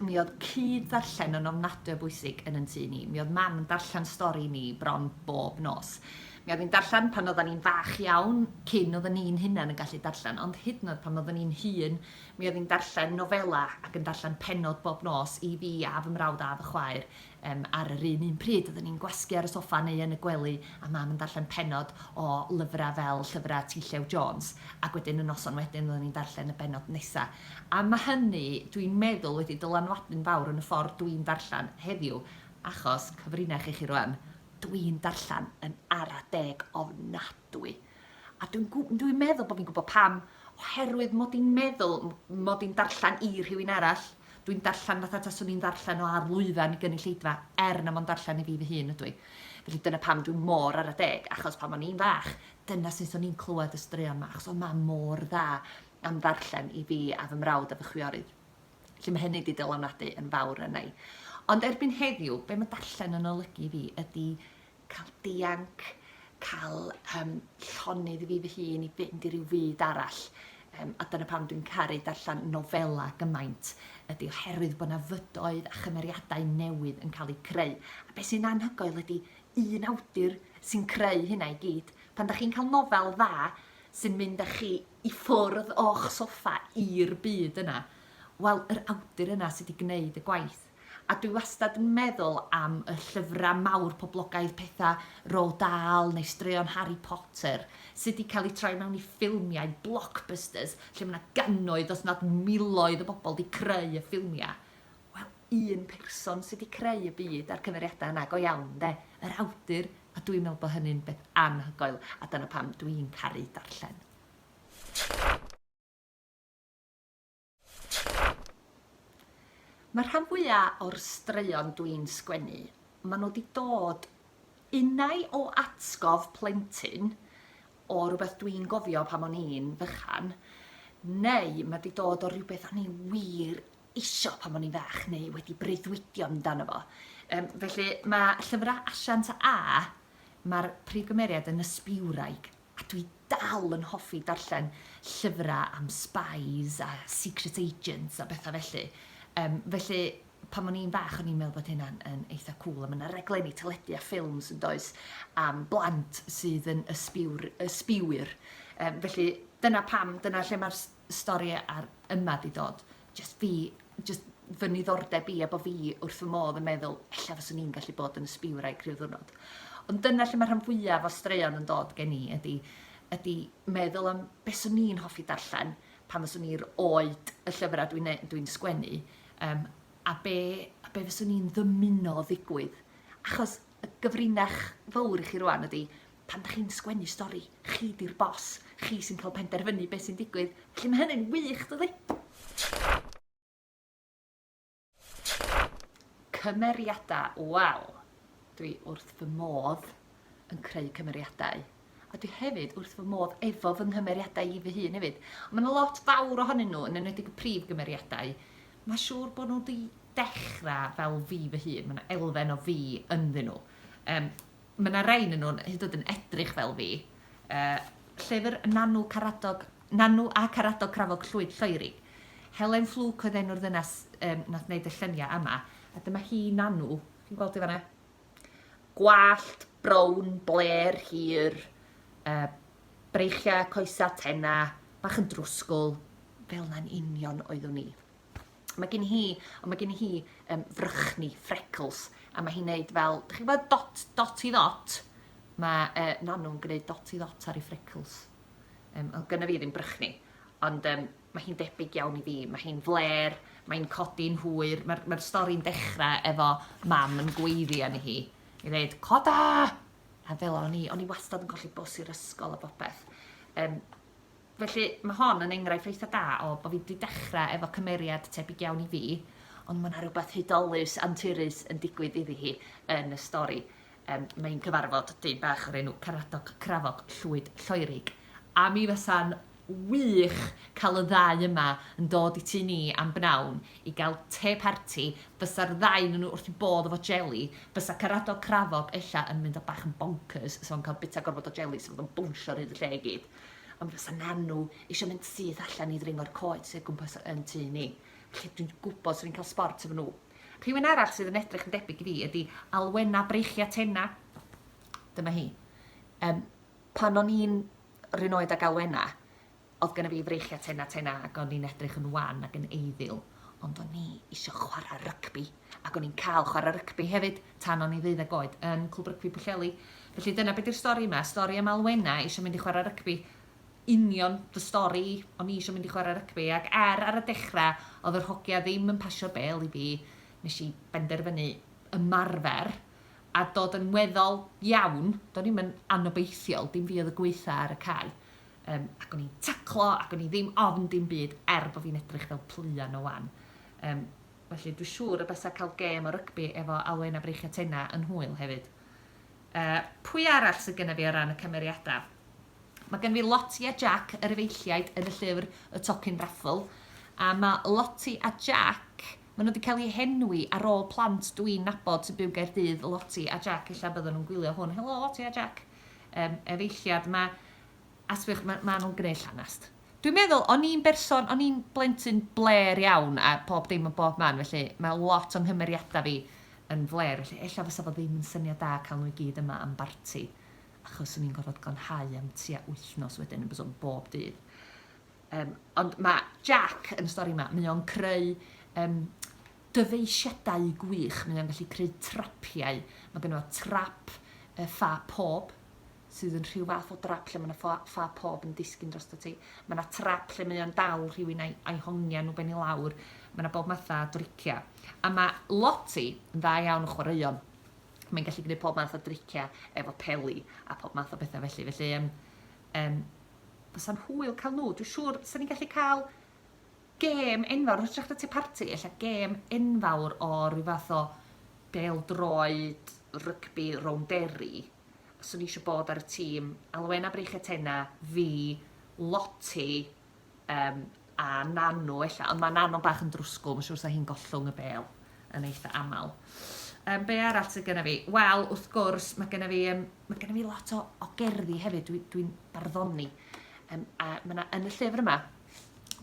mi oedd cyd-ddarllen yn ofnadwy o bwysig yn yn tŷ ni. Mi oedd mam yn darllen stori i ni bron bob nos. Mi oedd hi'n darllen pan oeddan ni'n fach iawn, cyn oedden ni'n hunain yn gallu darllen, ond hyd yn oed pan oedden ni'n hŷn, mi oedd hi'n darllen nofela ac yn darllen pennod bob nos i fi a fy mrawd a fy chwaer um, ar yr un un pryd. Oedden ni'n gwasgu ar y soffa neu yn y gwely a mam yn darllen pennod o lyfrau fel llyfrau T Llew Jones ac wedyn y noson wedyn oedden ni'n darllen y bennod nesa. A mae hynny, dwi'n meddwl, wedi dylanwadu'n fawr yn y ffordd dwi'n darllen heddiw, achos, cyfrinach i chi rwan, dwi'n darllen yn ara deg ofnadwy. A dwi'n dwi meddwl bod fi'n gwybod pam, oherwydd mod i'n meddwl mod i'n darllen i rhywun arall. Dwi'n darllen fatha taswn i'n ddarllen o ar lwyfan i gynulleidfa, er na mond darllen i fi fy hun ydw i. Felly dyna pam dwi'n mor ara deg, achos pan o'n i'n fach, dyna sut o'n i'n clywed y straeon 'ma, achos oedd mam mor dda am ddarllen i fi a fy mrawd a fy chwiorydd. Felly mae hynny 'di dylanwadu yn fawr arna i. Ond erbyn heddiw, be mae darllen yn olygu i fi ydy cael dianc, cael um, llonydd i fi fy hun i fynd i ryw fyd arall. Um, a dyna pam dwi'n caru darllen nofela gymaint, ydy oherwydd bod yna fydoedd a chymeriadau newydd yn cael eu creu. A beth sy'n anhygoel ydy un awdur sy'n creu hynna i gyd. Pan da chi'n cael nofel dda sy'n mynd â chi i ffwrdd o'ch soffa i'r byd yna, wel, yr awdur yna sydd wedi gwneud y gwaith. A dwi wastad yn meddwl am y llyfrau mawr poblogaidd, pethau Roald Dahl neu straeon Harry Potter, sydd wedi cael eu troi mewn i ffilmiau blockbusters, lle mae yna gannoedd os nad miloedd o bobl wedi creu y ffilmiau. Wel, un person sydd wedi creu y byd a'r cymeriadau yna go iawn, de, yr awdur, a dwi'n meddwl bod hynny'n beth anhygoel, a dyna pam dwi'n caru darllen. Mae'r rhan fwya' o'r straeon dwi'n sgwennu, maen nhw 'di dod unai o atgof plentyn, o rywbeth dwi'n gofio pan o'n i'n fychan, neu mae 'di dod o rywbeth o'n i wir isio pan o'n i'n fach neu wedi breuddwydio amdano fo. Um, felly mae llyfrau Asiant A, mae'r prif gymeriad yn ysbiwraig A dwi dal yn hoffi darllen llyfrau am spies a secret agents a bethau felly. Um, felly, pan o'n i'n fach, o'n i'n meddwl bod hynna'n yn eitha cool. A mae yna raglenni teledu a ffilms yn does am blant sydd yn ysbiwr, ysbiwyr. Um, felly, dyna pam, dyna lle mae'r stori ar yma di dod. Just fi, just fy niddordeb i a bod fi wrth fy modd yn meddwl, ella fyswn i'n gallu bod yn ysbiwraig rhyw ddwrnod. Ond dyna lle mae rhan fwyaf o straeon yn dod gen i, ydy, ydy meddwl am beth swn i'n hoffi darllen pan fyswn i'r oed y llyfrau dwi'n dwi sgwennu, um, a be, a be fyswn i'n ddymuno ddigwydd. Achos y gyfrinach fawr i chi rwan ydy, pan da chi'n sgwennu stori, chi di'r boss, chi sy'n cael penderfynu beth sy'n digwydd. Felly mae hynny'n wych, dydy? Cymeriadau, wel, dwi wrth fy modd yn creu cymeriadau. A dwi hefyd wrth fy modd efo fy nghymeriadau i fy hun hefyd. Ond mae yna lot fawr ohonyn nhw, yn enwedig y prif gymeriadau. Mae'n siŵr bod nhw wedi dechrau fel fi fy hun. Mae yna elfen o fi ynddyn nhw. Um, Mae 'na rei yn nhw'n hyd yn oed yn edrych fel fi. Uh, llyfr Nanw Caradog, Nanw a Caradog Crafog Llwyd Lloerig. Helen Fflwc oedd enw'r ddynas um, nath wneud y lluniau yma. A dyma hi Nanw. Chi'n gweld i fanna? Gwallt, brown, bler, hir, uh, breichiau, coesau, tenna, bach yn drwsgwl. Fel na'n union oeddwn i. Mae gen hi, ond mae gen hi um, frychni, freckles, a mae hi'n neud fel, dych chi'n gwybod dot, dot i ddot? Mae uh, Nanw'n gwneud dot i ddot ar ei freckles. Um, ond gyda fi ddim brychni, ond um, mae hi'n debyg iawn i fi. Mae hi'n fler, mae'n codi'n hwyr, mae'r mae stori'n dechrau efo mam yn gweiddi arni hi. I ddeud, coda! A fel o'n i, o'n i wastad yn colli bws i'r ysgol a popeth. Um, Felly, mae hon yn enghraifft eitha da o bod fi wedi dechrau efo cymeriad tebyg iawn i fi, ond mae yna rhywbeth hudolus, anturus yn digwydd iddi hi yn y stori. Um, mae'n cyfarfod dyn bach o'r enw Caradog Crafog Llwyd Lloerig. A mi fysa'n wych cael y ddau yma yn dod i tŷ ni am bnawn i gael te parti, fysa'r ddau yn nhw wrth i bodd efo jeli, fysa Caradog Crafog ella yn mynd o bach yn bonkers, so o'n cael bita gorfod o jeli, so fod o'n bownsio ar hyd y lle i gyd. Ond fysa Nanw eisiau mynd syth allan i ddringo'r coed sydd o gwmpas yn tŷ ni. Felly dwi'n gwybod 'swn i'n cael sbort efo nhw. Rhywun arall sydd yn edrych yn debyg i fi ydy Alwena Breichia Tena. Dyma hi. Um, pan o'n i'n rhywun oed ag Alwena, oedd genna fi freichiau tena tena ac o'n i'n edrych yn wan ac yn eiddil, ond o'n i isio chwarae rygbi ac o'n i'n cael chwarae rygbi hefyd tan o'n i'n ddeuddeg oed yn Clwb Rygbi Pwllheli. Felly dyna be di'r stori yma, stori am Alwena eisiau mynd i chwarae rygbi. Union fy stori i, o'n i eisiau mynd i chwarae rygbi ac er ar y dechrau oedd yr hogia ddim yn pasio'r bêl i fi, nes i benderfynu ymarfer a dod yn weddol iawn, do'n i'm yn anobeithiol, dim fi oedd y gwaetha ar y cae. Um, ac o'n i'n taclo, ac o'n i ddim ofn dim byd, er bod fi'n edrych fel pluan o wan. Um, felly dwi'n siŵr y bysa cael gêm o rygbi efo Alwena Breichiau Tena yn hwyl hefyd. Uh, pwy arall sydd genna fi o ran y cymeriadau? Mae gen fi Lottie a Jack, yr efeilliaid, yn y llyfr Y Tocyn Raffl. A mae Lottie a Jack, maen nhw wedi cael eu henwi ar ôl plant dwi'n nabod sy'n byw Gaerdydd, Lottie a Jack, ella bydden nhw'n gwylio hwn. Helo Lottie a Jack. Um, efeilliad, mae A sbiwch, ma' ma' nhw'n gwneud llanast. Dwi'n meddwl, o'n i'n berson, o'n i'n blentyn blêr iawn a pob dim yn bob man, felly mae lot o'n nghymeriadau fi yn flêr, felly ella fysa fo ddim yn syniad da cael nhw i gyd yma am barti, achos 'swn i'n gorfod glanhau am tua wythnos wedyn yn byswn bob dydd. Um, ond mae Jack yn y stori yma, mae o'n creu um, dyfeisiadau gwych, mae o'n gallu creu trapiau. Mae gynno fo trap uh, ffa pob, sydd yn rhyw fath o drap lle mae 'na ffa, ffa pob yn disgyn drosto ti. Mae 'na trap lle mae o'n dal rhywun a'i, a'i hongian nhw ben i lawr. Mae 'na bob math o driciau. A mae Lottie yn dda iawn yn chwaraeon. Mae'n gallu gwneud pob math o driciau efo peli a pob math o bethau felly. Felly, um, um, fysa'n hwyl cael nhw. Dwi'n siŵr, sa'n ni'n gallu cael gêm enfawr, yn hytrach na te parti, ella gêm enfawr o ryw fath o bêl-droed, rygbi, rownderi. 'Swn i eisiau bod ar y tîm Alwena Breichiau-Tena, fi, Lottie, um, a Nanw ella, ond mae Nanw bach yn drwsgwl, mae'n siŵr sa hi'n gollwng y bêl yn eitha aml. Um, be arall sydd genna fi? Wel, wrth gwrs, mae genna fi, um, mae genna fi lot o, o gerddi hefyd, dwi'n dwi, barddoni. Um, a mae yna, yn y llyfr yma,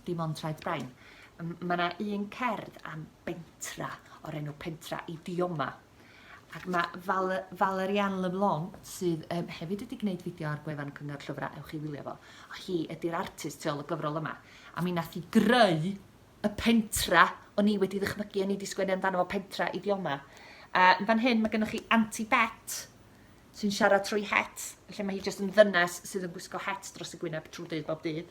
dim ond Traed Brain, mae yna un cerdd am bentra o'r enw Pentra Idioma. Ac mae Val Valeriane Leblanc, sydd um, hefyd wedi gwneud fideo ar gwefan Cyngor Llyfrau, ewch i wylio fo, a hi ydy'r artist tu ôl y gyfrol yma. A mi nath hi greu y pentra o'n i wedi ddychmygu, o'n i wedi sgwennu amdano fo pentra idioma. A fan hyn mae gennych chi Auntie Bet, sy'n siarad trwy het, felly mae hi jyst yn ddynes sydd yn gwisgo het dros y gwyneb trwy dydd bob dydd.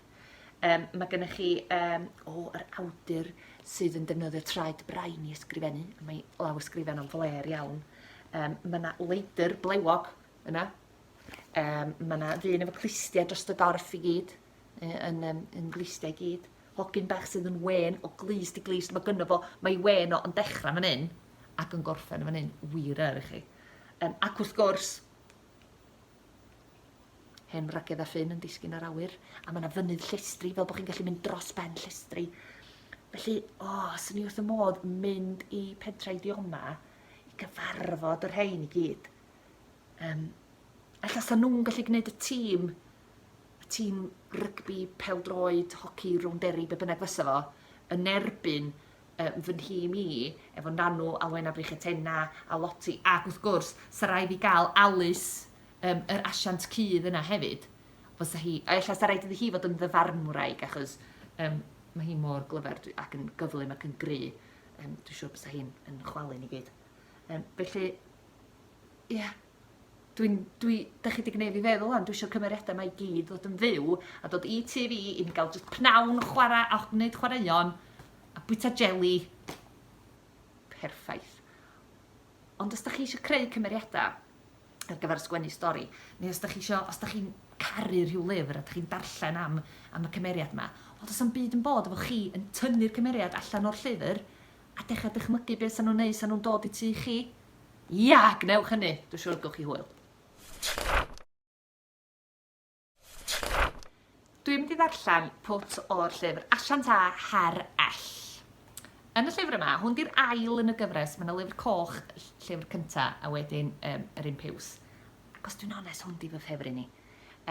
Um, mae gennych chi um, o, yr awdur sydd yn defnyddio traed brain i ysgrifennu, a mae law ysgrifen o'n fler iawn. Um, mae yna leidr blewog yna. Um, mae yna ddyn efo clustiau dros y gorff i gyd, yn, um, yn glustiau i gyd. Hogyn bach sydd yn wen o glust i glust, mae gynno fo, mae wen o yn dechrau fan hyn ac yn gorffen fan hyn, wir yr i chi. Um, ac wrth gwrs, hen wragedd a ffyn yn disgyn o'r awyr, a mae yna fynydd llestri, fel bod chi'n gallu mynd dros ben llestri. Felly, o, oh, swn i wrth y modd mynd i Pentre Idioma i gyfarfod y rhain i gyd. Um, ella sa nhw'n gallu gwneud y tîm, y tîm rygbi, peldroed, hoci, rownderi, be bynnag fysa fo, yn erbyn um, fy nhîm i, efo Nanw, Alwena Breichiau-Tena a Lottie, ac wrth gwrs, sa raid fi gael Alice, um, yr asiant cudd yna hefyd, fysa hi, a ella sa raid iddi hi fod yn ddyfarnwraig, achos um, mae hi mor glyfar ac yn gyflym ac yn gry, um, dwi'n siŵr bysa hi'n yn chwalu ni gyd. Um, felly, ie, yeah, dwi'n, dwi, da chi wedi gwneud fi feddwl wan, dwi eisiau'r cymeriadau yma i gyd ddod yn fyw a dod i tŷ fi i ni gael just pnawn chwarae a gwneud chwaraeon a bwyta jeli. Perffaith. Ond os da chi eisiau creu cymeriadau ar gyfer sgwennu stori, neu os da chi eisiau, os da chi'n caru rhyw lyfr a da chi'n darllen am, am y cymeriad yma, wel does am byd yn bod efo chi yn tynnu'r cymeriad allan o'r llyfr a dechrau dychmygu beth sa'n nhw'n neud sa'n nhw'n dod i tŷ chi. Ia, gwnewch hynny! Dwi'n siŵr y gewch chi hwyl. Dwi'n mynd i ddarllen pwt o'r llyfr Asiant A Her L. Yn y llyfr yma, hwn di'r ail yn y gyfres, mae yna lyfr coch, llyfr cynta, a wedyn um, yr un piws. Ac os dwi'n onest, hwn di fy ffefryn i.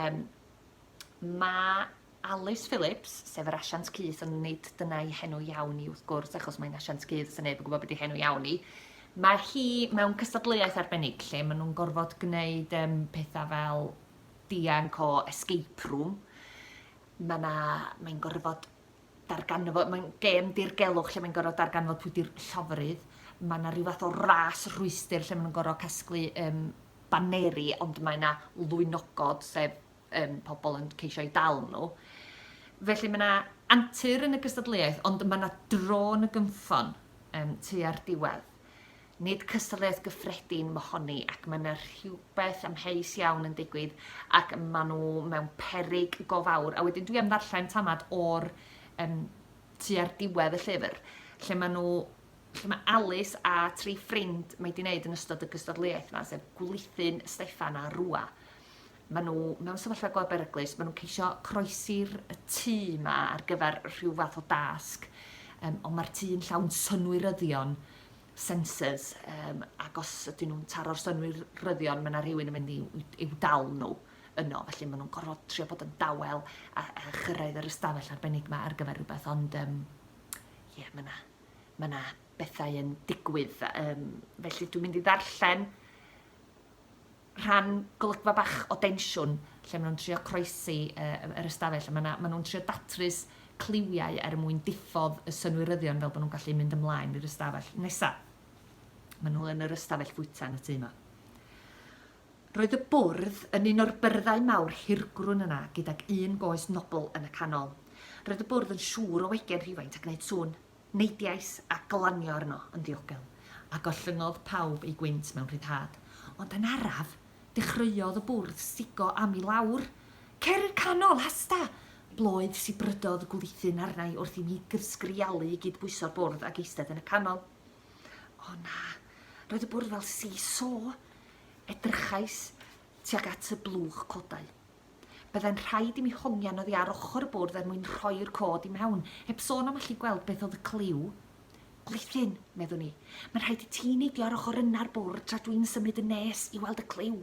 Um, mae Alys Phillips, sef yr asiant cudd, ond nid dyna ei henw iawn i wrth gwrs, achos mae'n asiant cudd, so neb yn gwybod beth ei henw iawn i. Mae hi mewn cystadleuaeth arbennig lle maen nhw'n gorfod gwneud um, pethau fel dianc o escape room. Mae na, mae'n gorfod darganfod, mae'n gêm dirgelwch lle mae'n gorfod darganfod pwy di'r llofrydd. Mae yna rhyw fath o ras rhwystr lle maen nhw'n gorfod casglu um, baneri, ond mae yna lwynogod, sef um, pobl yn ceisio eu dal nhw. Felly mae yna antur yn y gystadleuaeth, ond mae yna dro yn y gynffon um, tua'r diwedd. Nid cystadleuaeth gyffredin mohoni ac mae yna rhywbeth amheus iawn yn digwydd ac maen nhw mewn peryg go fawr. A wedyn dwi am ddarllen tamad o'r um, tua'r diwedd y llyfr, lle maen nhw lle mae Alys a tri ffrind mae 'di wneud yn ystod y gystadleuaeth yma, sef Gwlithyn, Steffan a Rua. Maen nhw mewn sefyllfa go beryglus, maen nhw'n ceisio croesi'r tŷ yma ar gyfer rhyw fath o dasg, um, ond mae'r tŷ yn llawn synwyryddion, sensors, um, ac os ydyn nhw'n taro'r synwyryddion, mae yna rhywun yn mynd i'w, i'w dal nhw yno, felly maen nhw'n gorfod trio bod yn dawel a, a chyrraedd yr ystafell arbennig yma ar gyfer rhywbeth, ond um, ie, yeah, mae yna mae yna bethau yn digwydd. Um, felly dwi'n mynd i ddarllen rhan golygfa bach o densiwn lle maen nhw'n trio croesi uh, yr ystafell a maen, maen nhw'n trio datrys cliwiau er mwyn diffodd y synwyryddion fel bod nhw'n gallu mynd ymlaen i'r ystafell nesaf. Maen nhw yn yr ystafell fwyta yn y tŷ yma. Roedd y bwrdd yn un o'r byrddau mawr hirgrwn yna gydag un goes nobl yn y canol. Roedd y bwrdd yn siŵr o wegen rhywfaint a gwneud sŵn. Neidiais a glanio arno yn ddiogel, a gollyngodd pawb eu gwynt mewn rhyddhad. Ond yn araf, dechreuodd y bwrdd sigo am i lawr. Cer i'r canol, hasta! Bloedd sibrydodd gwlithyn arna i wrth i mi sgrialu i gyd-bwyso'r bwrdd ac eistedd yn y canol. O na, roedd y bwrdd fel si-so. Edrychais tuag at y blwch codau. Byddai'n rhaid i mi hongian oddi ar ochr y bwrdd er mwyn rhoi'r cod i mewn, heb sôn am allu gweld beth oedd y cliw. Gwlithyn, meddwn i. Mae'n rhaid i ti neidio ar ochr yna'r bwrdd tra dwi'n symud yn nes i weld y cliw.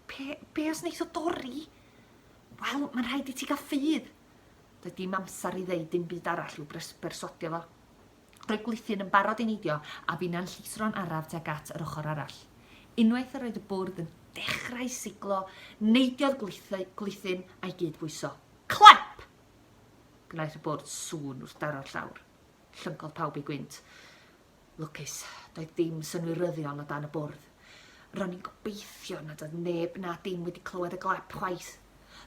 Be, be os wneith o dorri? Wel, mae'n rhaid i ti gael ffydd. Doedd dim amser i ddeud dim byd arall i'w berswadio fo. Roedd Gwlithyn yn barod i neidio, a finna'n llithro'n araf tuag at yr ochr arall. Unwaith yr oedd y bwrdd yn dechrau siglo, neidiodd Gwlithyn a'i gyd-bwyso. Clep! Gwnaeth y bwrdd sŵn wrth daro'r llawr. Llyncodd pawb eu gwynt. Lwcus, doedd dim synwyryddion o dan y bwrdd. Ro'n i'n gobeithio nad oedd neb na dim wedi clywed y glep chwaith.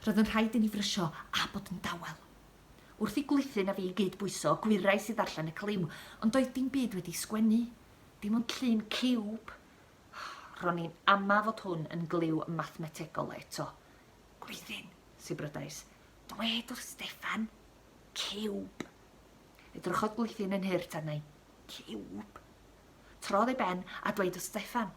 Roedd yn rhaid i ni frysio a bod yn dawel. Wrth i Gwlithyn a fi gyd-bwyso, gwyrais i ddarllen y cliw, ond doedd dim byd wedi sgwennu. Dim ond llun ciwb. Ro'n i'n ama fod hwn yn gliw mathemategol eto. Gwlithyn, sibrydais. Dwed wrth Steffan. Ciwb. Edrychodd Gwlithyn yn hurt arna i. Ciwb. Trodd ei ben a dweud wrth Steffan.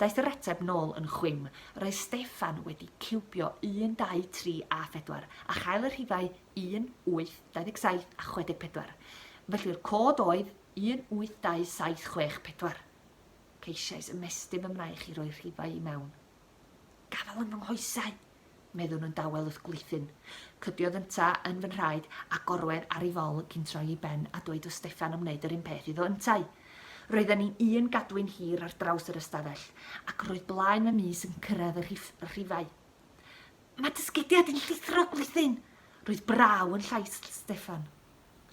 Daeth yr ateb nôl yn chwim. Roedd Steffan wedi ciwbio 1, 2, 3 a phedwar, a chael y rhifau 1, 8, 27 a 64. Felly'r cod oedd 1, 8, 2, 7, 6, 4. Ceisiais ymestyn fy mraich i roi'r rhifau i mewn. Gafael yn fy nghoesau! meddwn yn dawel wrth Gwlithyn. Cydiodd ynta yn fy nhraed a gorwedd ar ei fol cyn troi ei ben a dweud wrth Steffan am wneud yr un peth iddo yntau. Roedden ni'n un gadwyn hir ar draws yr ystafell, ac roedd blaen fy mys yn cyrraedd y rhifau. Mae dy sgidiau di'n llithro, Gwlithyn! Roedd braw yn llais Steffan.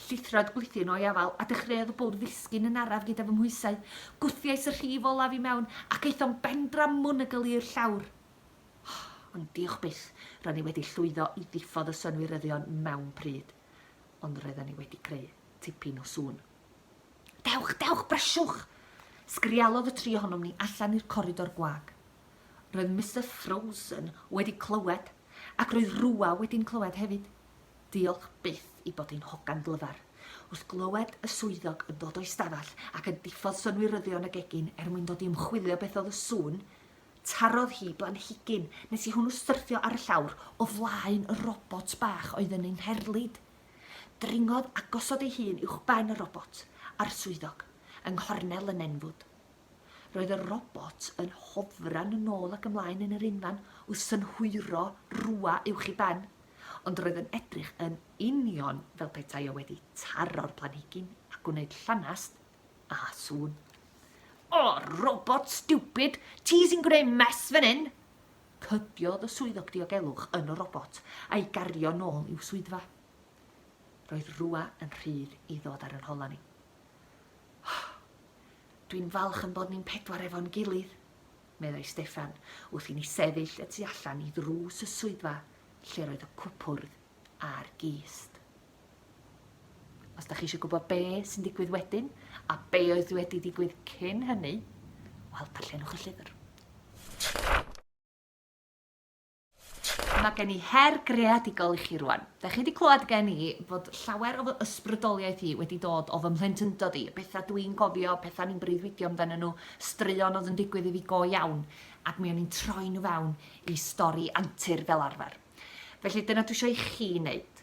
Llithrodd Gwlithyn o'i afael, a dechreuodd y bwrdd ddisgyn yn araf gyda fy mhwysau. Gwthiais y rhif olaf i mewn, ac aethom bendramwnwgl i'r llawr. Ond diolch byth, ro'n i wedi llwyddo i ddiffodd y synwyryddion mewn pryd. Ond roedden ni wedi creu tipyn o sŵn. Dewch, dewch, brysiwch! Sgrialodd y tri ohonom ni allan i'r coridor gwag. Roedd Mister Frozen wedi clywed, ac roedd Rua wedi'n clywed hefyd. Diolch byth i bod hi'n hogan glyfar. Wrth glywed y swyddog yn dod o'i stafell ac yn diffodd synwyryddion y gegin er mwyn dod i ymchwilio beth oedd y sŵn, Tarodd hi blanhigyn nes i hwnnw syrthio ar y llawr o flaen y robot bach oedd yn ein herlid. Dringodd a gosod ei hun uwchben y robot a'r swyddog yng nghornel y nenfwd. Roedd y robot yn hofran yn ôl ac ymlaen yn yr unfan wrth synhwyro Rua uwch ei ben. Ond roedd yn edrych yn union fel petai o wedi taro'r planhigyn a gwneud llanast a sŵn. O, robot stupid! Ti sy'n gwneud mess fan hyn! Cydiodd y swyddog diogelwch yn y robot a'i gario nôl i'w swyddfa. Roedd Rua yn rhydd i ddod ar yn hola ni. Dwi'n falch yn bod ni'n pedwar efo'n gilydd, meddai Steffan wrth i ni sefyll y tu allan i ddrws y swyddfa lle roedd y cwpwrdd a'r gist. Os da chi eisiau gwybod be sy'n digwydd wedyn, a be oedd wedi digwydd cyn hynny, wel, darllenwch y llyfr. Mae gen i her greadigol i chi rwan. Da chi wedi clywed gen i fod llawer o fy ysbrydoliaeth i wedi dod o fy mhlentyndod i, pethau dwi'n gofio, pethau ni'n breuddwydio amdanyn nhw, straeon oedd yn digwydd i fi go iawn, ac mi o'n i'n troi nhw fewn i stori antur fel arfer. Felly dyna dwi eisiau i chi wneud.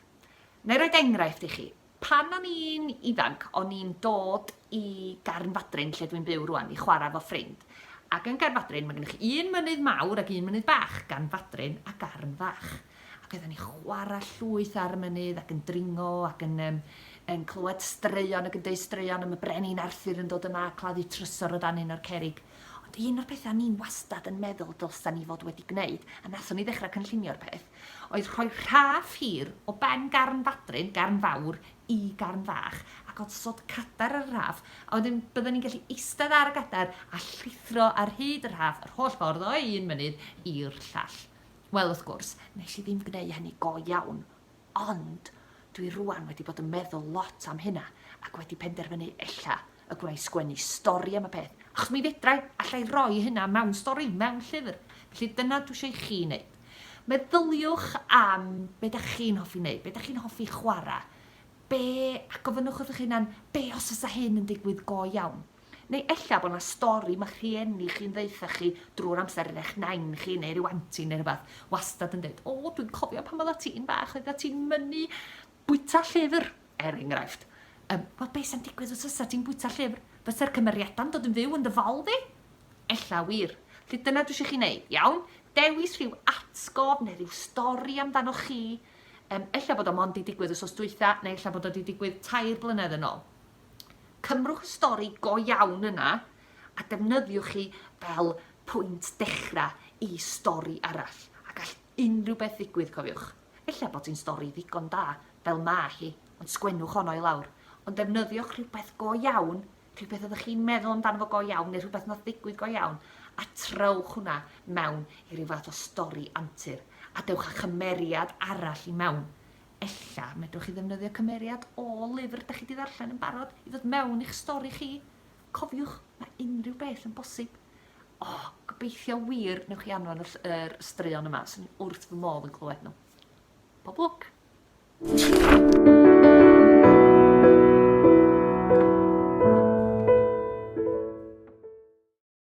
Na i roed enghraifft i chi. Pan o'n i'n ifanc, o'n i'n dod i Garn Fadryn, lle dwi'n byw rwan, i chwarae efo ffrind. Ac yn Garn Fadryn, mae gennych chi un mynydd mawr ac un mynydd bach, Garn Fadryn a Garn Fach. Ac oedden ni'n chwarae llwyth ar y mynydd ac yn dringo ac yn, um, yn clywed straeon ac yn dweud straeon am y brenin Arthur yn dod yma a claddu trysor o dan un o'r cerrig. Ond un o'r pethau ni'n wastad yn meddwl dylsan ni fod wedi gwneud, a nathon ni ddechrau cynllunio'r peth, oedd rhoi rhaff hir o ben Garn Fadryn, Garn Fawr, i Garn Fach, ac osod cadair ar y rhaff, a wedyn bydden ni'n gallu eistedd ar y gadair a llithro ar hyd y rhaff yr holl ffordd o un mynydd i'r llall. Wel, wrth gwrs, nes i ddim gwneud hynny go iawn, Ond dwi rwan wedi bod yn meddwl lot am hynna ac wedi penderfynu ella y gwna i sgwennu stori am y peth. Achos mi fedra i, alla i roi hynna mewn stori, mewn llyfr. Felly dyna dwi eisiau i chi wneud. Meddyliwch am be da chi'n hoffi wneud, be da chi'n hoffi chwarae, be, a gofynnwch wrth eich hunan, be os fysa hyn yn digwydd go iawn? Neu ella bod 'na stori ma'ch rhieni chi'n ddeutha chi drwy'r amser, neu eich nain chi, neu ryw anti neu rhywbeth, wastad yn deud, o, dwi'n cofio pan oeddet ti'n fach, oeddet ti'n mynnu bwyta llyfr, er enghraifft. Um, Wel, beth sy'n digwydd os fysa ti'n bwyta llyfr? Fysa'r cymeriadau'n dod yn fyw yn dy fol di? Ella wir. Felly dyna dwi eisiau chi wneud, iawn? Dewis rhyw atgof neu rhyw stori amdano chi. Um, ella bod o mond 'di digwydd wsos dwytha, neu ella bod o 'di digwydd 3 blynedd yn ôl. Cymrwch y stori go iawn yna a defnyddiwch chi fel pwynt dechrau i stori arall. A gall unrhyw beth ddigwydd, cofiwch. Ella bod hi'n stori ddigon da fel ma hi, ond sgwennwch honno i lawr. Ond defnyddiwch rhywbeth go iawn, rhywbeth oeddech chi'n meddwl amdano fo go iawn, neu rhywbeth nath ddigwydd go iawn, a trowch hwnna mewn i ryw fath o stori antur. A dewch â chymeriad arall i mewn. Ella medrwch chi ddefnyddio cymeriad o lyfr da chi 'di ddarllen yn barod i ddod mewn i'ch stori chi. Cofiwch, mae unrhyw beth yn bosib. O, gobeithio wir newch chi anfon yr, yr straeon yma, swn i wrth fy modd yn clywed nhw. Pob lwc!